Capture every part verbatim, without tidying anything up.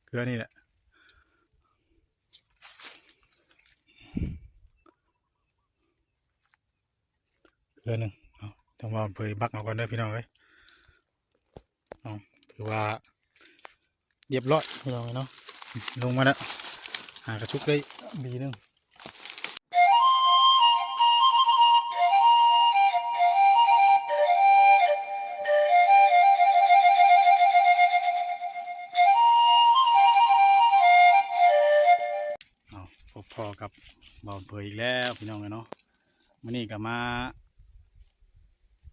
เกลือนี่แหละ เกลือหนึ่ง เอา ต้องว่าเผยบักเอาก่อนเด้อพี่น้องเอ้ย เอา ถือว่าเรียบร้อยพี่น้องเอ้ยเนาะ ลงมาแล้ว หากระชุกได้บีหนึ่ง เอา พบพ้อกับบ่าวเผยอีกแล้วพี่น้องเอ้ยเนาะ มื้อนี้ก็มา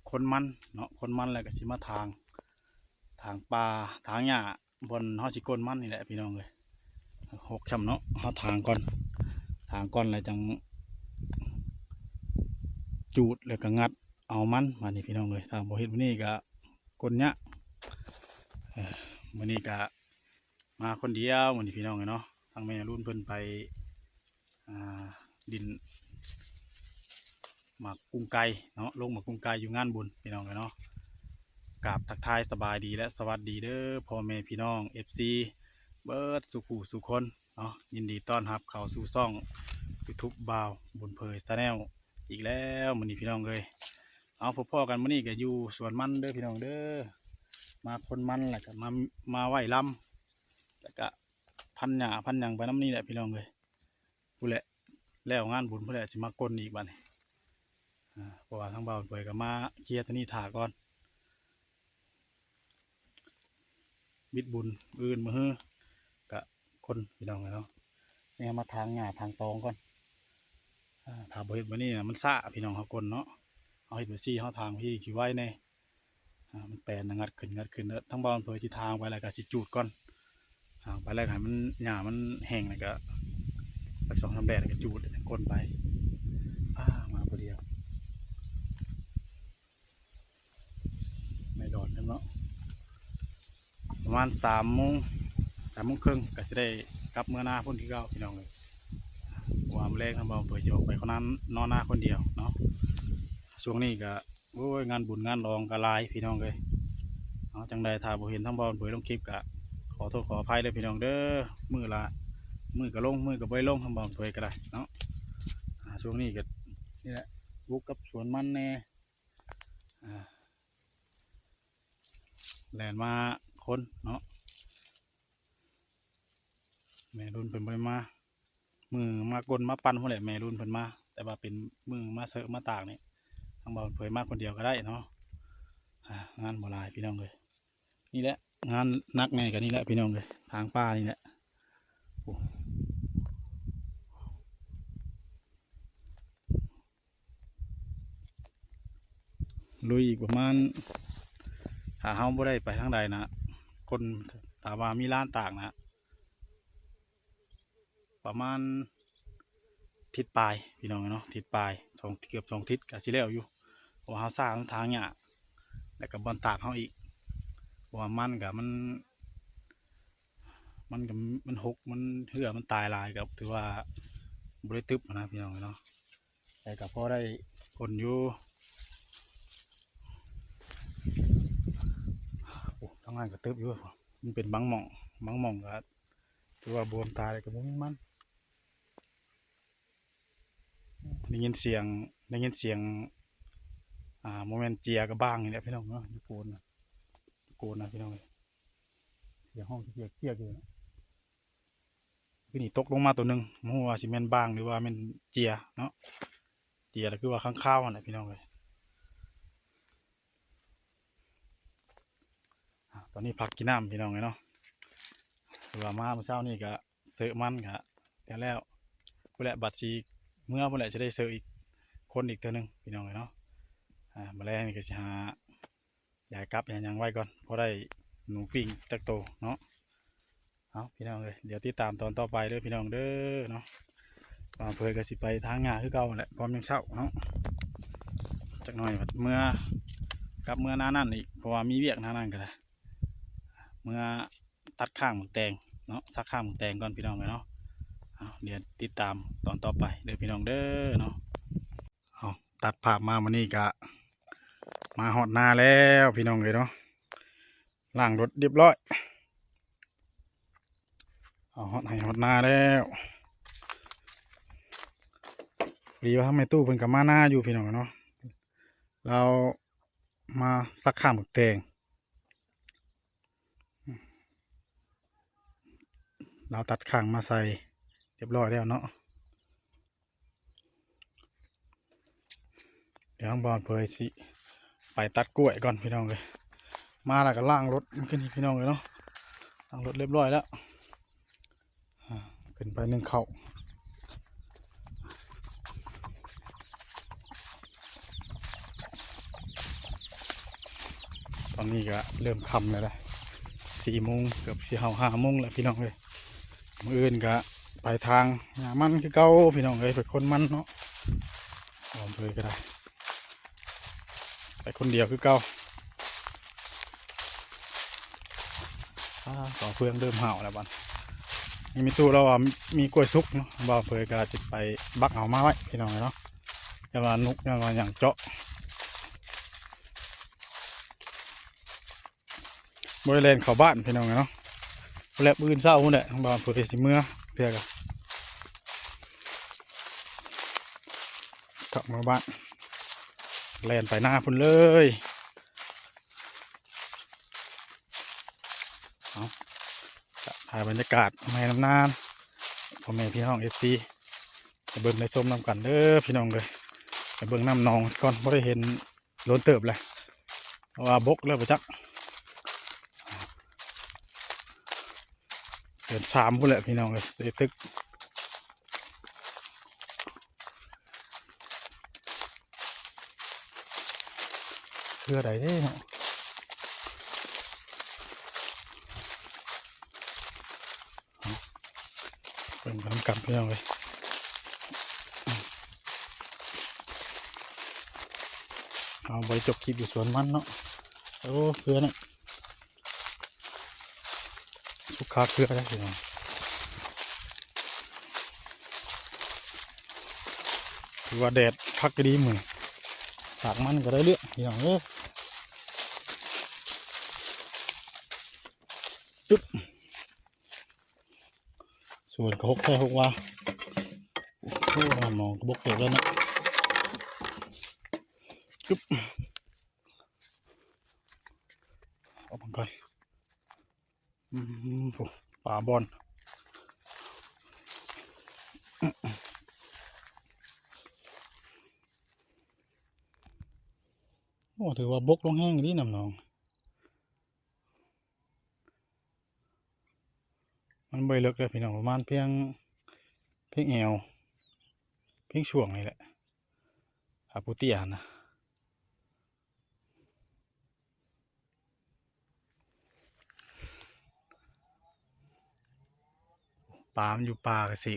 คนมันเนาะ คนมันแล้วก็สิมาถาง ถางป่า ถางหญ้า บ่อนเฮาสิก้นมันนี่แหละพี่น้องเอ้ย หกช่ำเนาะ เฮาถางก่อน ถางก่อนแล้วจั่ง จูดแล้วก็งัดเอามัน มานี่พี่น้องเอ้ย ถ้าบ่เฮ็ดมื้อนี้ก็ก้นยาก เอ้อ มื้อนี้ก็มาคนเดียวมื้อนี้พี่น้องเอ้ยเนาะ ทางแม่รุ่นเพิ่นไป อ่า ดิน หมากกุงไก่เนาะ ลงหมากกุงไก่อยู่งานบุญพี่น้องเอ้ยเนาะ กราบทักทายสบายดีและสวัสดีเด้อพ่อแม่พี่น้อง เอฟซี เบิดสู่ผู้สู่คนเนาะ ยินดีต้อนรับเข้าสู่ช่อง YouTube บ่าวบุญเผย Channel อีกแล้วมื้อนี้พี่น้องเอ้ย เอา พบพ้อกันมื้อนี้ก็อยู่สวนมันเด้อพี่น้องเด้อ มาคนมันแล้วก็มา มาไหว้ลำ แล้วก็พันหญ้าพันหยังไปนำนี่แหละพี่น้องเอ้ย พู้นแหละ แล้วงานบุญพู้นแหละสิมาก้นอีกบัดนี้ อ่า เพราะว่าทางบ่าวเผยก็มาเคลียร์ตัวนี้ถ่าก่อน บิดบุญมื้ออื่นมื้อฮื้อ ก็ก้นพี่น้องเอ้ยเนาะ นี่มาถางหญ้าถางตองก่อน อ่า ถ้าบ่เฮ็ดมื้อนี้น่ะมันช้าพี่น้องเฮาก้นเนาะ เฮาเฮ็ดมื้อซี้เฮาถางพี่ขี้ไวแน่ อ่า มันแปนน่ะงัดขึ้นงัดขึ้นเด้อ ทางบ่าวเผยสิถางไปแล้วก็สิจูดก่อน ถางไปแล้วให้มันหญ้ามันแห้งแล้วก็สักสองสามแดดแล้วก็จูดก้นไป อ่า มาพอดี ไม่ดอนเนาะ ประมาณสามโมง สามโมงครึ่งก็สิได้กลับเมือนาพู้นคือเก่าพี่น้องเอ้ย เพราะว่ามื้อแลงทางบ่าวเผยสิออกไปคนนั้นนอนนาคนเดียวเนาะ ช่วงนี้ก็ โอ้ย งานบุญงานหลองก็หลายพี่น้องเอ้ย เอา จั่งใดถ้าบ่เห็นทางบ่าวเผยลงคลิปก็ขอโทษขออภัยเด้อพี่น้องเด้อ มื้อละ มื้อก็ลง มื้อก็บ่ได้ลง ทางบ่าวเผยก็ได้เนาะ อ่า ช่วงนี้ก็นี่แหละ บุกกับสวนมันแน่ อ่า แล่นมาคนเนาะ แม่รุ่นเพิ่นบ่ได้มา มื้อมาก้นมาปั่นพู้นแหละ แม่รุ่นเพิ่นมา แต่ว่าเป็นมื้อมาเซอะมาตากนี่ ทางบ่าวเผยมาคนเดียวก็ได้เนาะ อ่า งานบ่หลายพี่น้องเอ้ย นี่แหละ งานหนักแน่ก็นี่แหละพี่น้องเอ้ย ถางป่านี่แหละ โอ้ ลุยอีกประมาณ ถ้าเฮาบ่ได้ไปทางใดนะ คน ถ้าว่ามีลานตากนะ ประมาณทิศปลายพี่น้องเนาะ ทิศปลาย สอง เกือบสองทิศก็สิแล้วอยู่ เพราะว่าเฮาซ่ามันถางหญ้า แล้วก็บ่อนตากเฮาอีก เพราะว่ามันก็มัน มันก็ มันหก มันเหื่อมันตายหลายก็ถือว่าบ่ได้ตึบนะพี่น้องเนาะ แต่ก็พอได้คนอยู่ โอ้ ทางนั้นก็ตึบอยู่ มันเป็นบางหม่อง บางหม่องก็ถือว่าบวมตายเลยก็บ่มีมัน ได้ยินเสียง ได้ยินเสียง อ่า บ่แม่นเจียก็บางนี่แหละพี่น้องเนาะ อยู่โกนน่ะ อยู่โกนน่ะพี่น้องเอ้ย เสียงห้องเจียกเจียกอยู่นะ คือนี่ตกลงมาตัวหนึ่ง บ่ฮู้ว่าสิแม่นบางหรือว่าแม่นเจียเนาะ เจียแล้วคือว่าค้างคาวนั่นแหละพี่น้องเอ้ย อ่า ตอนนี้พักกินน้ำพี่น้องเอ้ยเนาะ คือว่ามามื้อเช้านี่ก็เซอะมันก็แล้วแล้ว พู้นแหละ บัดสิเมือพู้นแหละ สิได้เซอะอีก คนอีกเทื่อหนึ่งพี่น้องเอ้ยเนาะ อ่า มื้อแลงนี่ก็สิหา ยายกลับยายหยังไว้ก่อน พอได้หนูปิ้งจักโตเนาะ เอาพี่น้องเอ้ย เดี๋ยวติดตามตอนต่อไปเด้อพี่น้องเด้อเนาะ บ่าวเผยก็สิไปถางหญ้าคือเก่าแหละ พร้อมยังเช้าเนาะ จักหน่อยบัดเมือ กลับเมือนานั่นอีก เพราะว่ามีเวียกนานั่นก็ได้ เมือตัดข้างหมากแตงเนาะ สักข้างหมากแตงก่อนพี่น้องเอ้ยเนาะ เอา เดี๋ยวติดตามตอนต่อไปเด้อพี่น้องเด้อเนาะ เอา ตัดภาพมามื้อนี้ก็มาฮอดนาแล้วพี่น้องเอ้ยเนาะ ล้างรถเรียบร้อย เอาฮอดไฮ่ฮอดนาแล้ว ดีว่าทางแม่ตู้เพิ่นก็มานาอยู่พี่น้องเนาะ ลาวมาสักข้างหมากแตง ลาวตัดข้างมาใส่เรียบร้อยแล้วเนาะ เดี๋ยวทางบ่าวเผยสิไปตัดกล้วยก่อนพี่น้องเอ้ย มาแล้วก็ล้างรถมาขึ้นพี่น้องเอ้ยเนาะ ล้างรถเรียบร้อยแล้ว อ่า ขึ้นไปนึ่งข้าว ตอนนี้ก็เริ่มค่ำแล้วนะ สี่โมง เกือบสิเข้าห้าโมงแล้วพี่น้องเอ้ย มื้ออื่นก็ไปทางหามันคือเก่าพี่น้องเอ้ย ไปขนมันเนาะ บ่าวเผยก็ได้ ไปคนเดียวคือเก่า อ่า สองเฟืองเริ่มเห่าแล้วบัด นี่แม่ตู้ลาวว่ามีกล้วยสุกเนาะ บ่าวเผยก็จะไปบักเอามาไว้พี่น้องเนาะ แต่ว่านุกยังว่ายังเจาะ บ่ได้แล่นเข้าบ้านพี่น้องเนาะ แล้วมื้ออื่นเช้าพู้นแหละ บ่าวเผยสิเมือเทื่อก็กลับมาบ้าน แล่นไปนาพู้นเลย เอา ถ่ายบรรยากาศมาให้นำนา พ่อแม่พี่น้อง เอฟซี ไปเบิ่งไปชมนำกันเด้อพี่น้องเอ้ย ไปเบิ่งน้ำหนองก่อน บ่ได้เห็นโดนเติบเลย เพราะว่าบกแล้วบ่จัก เดือนสามพู้นแหละพี่น้องเอ้ย เสยตึก เครือใดเด้เนาะ เบิ่งไปนำกันพี่น้องเอ้ย เอาไว้จบคลิปอยู่สวนมันเนาะ โอ้ เครือเนี่ย สุกคาเครือได้พี่น้อง ถือว่าแดดคักดีมื้อนี้ ตากมันก็ได้เรื่องพี่น้องเอ้ย จุ๊บ สวนก็หกแท้หกว่า โอ้ น้ำหนองก็บกเติบแล้วเนาะ จุ๊บ ออกมาก่อน อืม โอ้ ปลาบอน โอ้ ถือว่าบกลงแฮงดีน้ำหนอง มันบ่เลิกเลยพี่น้อง ประมาณเพียง เพียงแอว เพียงช่วงนี่แหละ ถ้าผู้เตี้ยนะ ปลามันอยู่ป่ากะสิ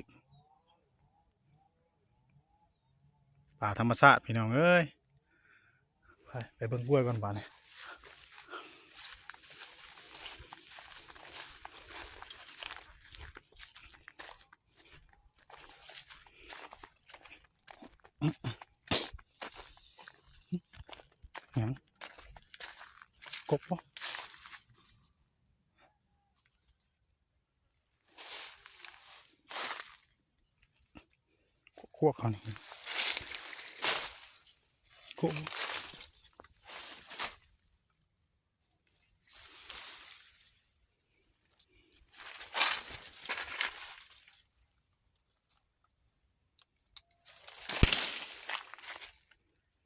ป่าธรรมชาติพี่น้องเอ้ย ไป ไปเบิ่งกล้วยก่อนบาดนี้ หยัง กกบ่ ครัวเขานี่ ครัว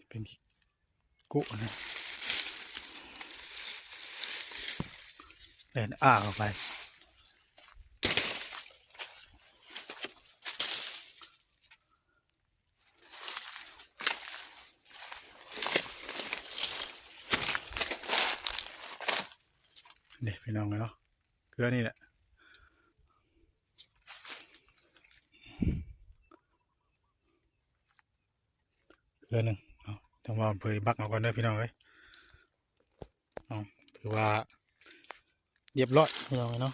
เป็นขี้กุนะ แล่นอ้าออกไป นี่พี่น้องเนาะ เครือนี่แหละ เครือหนึ่ง เอา จังหวะเผยบักเอาก่อนเด้อพี่น้องเอ้ย เอา ถือว่าเรียบร้อยพี่น้องเนาะ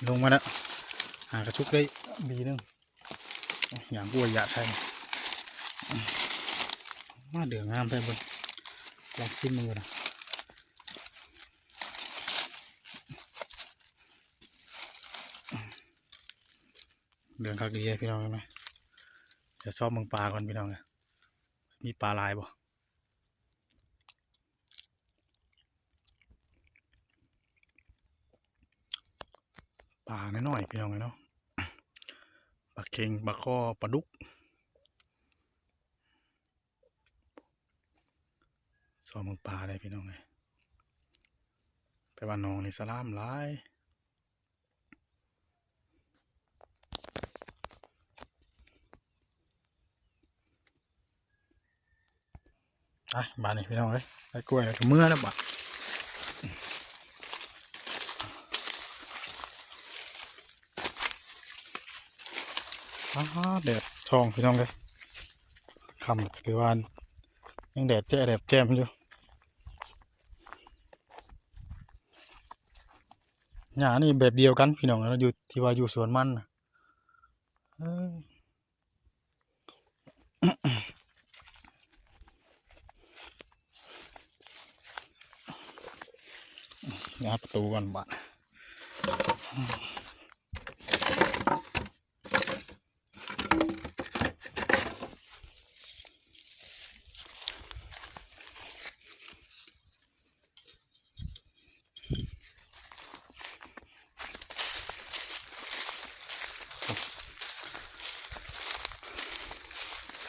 ลงมาแล้ว หากระชุกได้บีหนึ่ง อย่างกล้วยอย่าใช่ มาเดืองงามแท้เบิ่ง ลองชิมมึงก่อนนะ อื เรื่องคักดีพี่น้องเห็นไหม จะซอบเบิ่งปลาก่อนพี่น้องนะ มีปลาหลายบ่ ปลาน้อยๆพี่น้องเนาะ ปลาเข็ง ปลาข้อ ปลาดุก ซอบเบิ่งปลาได้พี่น้องเลย แต่ว่าหนองนี่สลามหลาย อ่ะ บาดนี้พี่น้องเอ้ย ได้กล้วยแล้วก็เมือแล้วบาด อ้า แดดช่องพี่น้องเอ้ย ค่ำถือว่ายังแดดแจ้แดดแจ่มอยู่ หญ้านี่แบบเดียวกันพี่น้องเอ้ย อยู่ที่ว่าอยู่สวนมันน่ะ เอ้ย งัดประตูก่อนบาด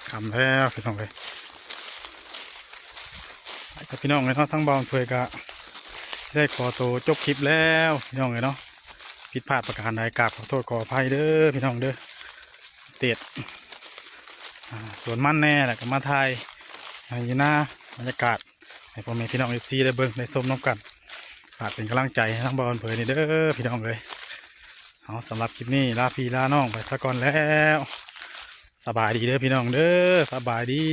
ค่ำแล้วพี่น้องเอ้ย กับพี่น้องเลยเนาะ ทั้งบ่าวเผยกะได้ขอตัวจบคลิปแล้วพี่น้องเลยเนาะ ผิดพลาดประการใดกราบขอโทษขออภัยเด้อพี่น้องเด้อ เตด อ่า สวนมันแน่แหละก็มาถ่ายให้อยู่หน้าบรรยากาศ ให้พ่อแม่พี่น้องเอฟซีได้เบิ่งได้ชมนำกัน ฝากเป็นกำลังใจให้ทั้งบ่าวเผยนี่เด้อพี่น้องเอ้ย เอา สำหรับคลิปนี้ลาพี่ลาน้องไปซะก่อนแล้ว สบายดีเด้อพี่น้องเด้อ สบายดี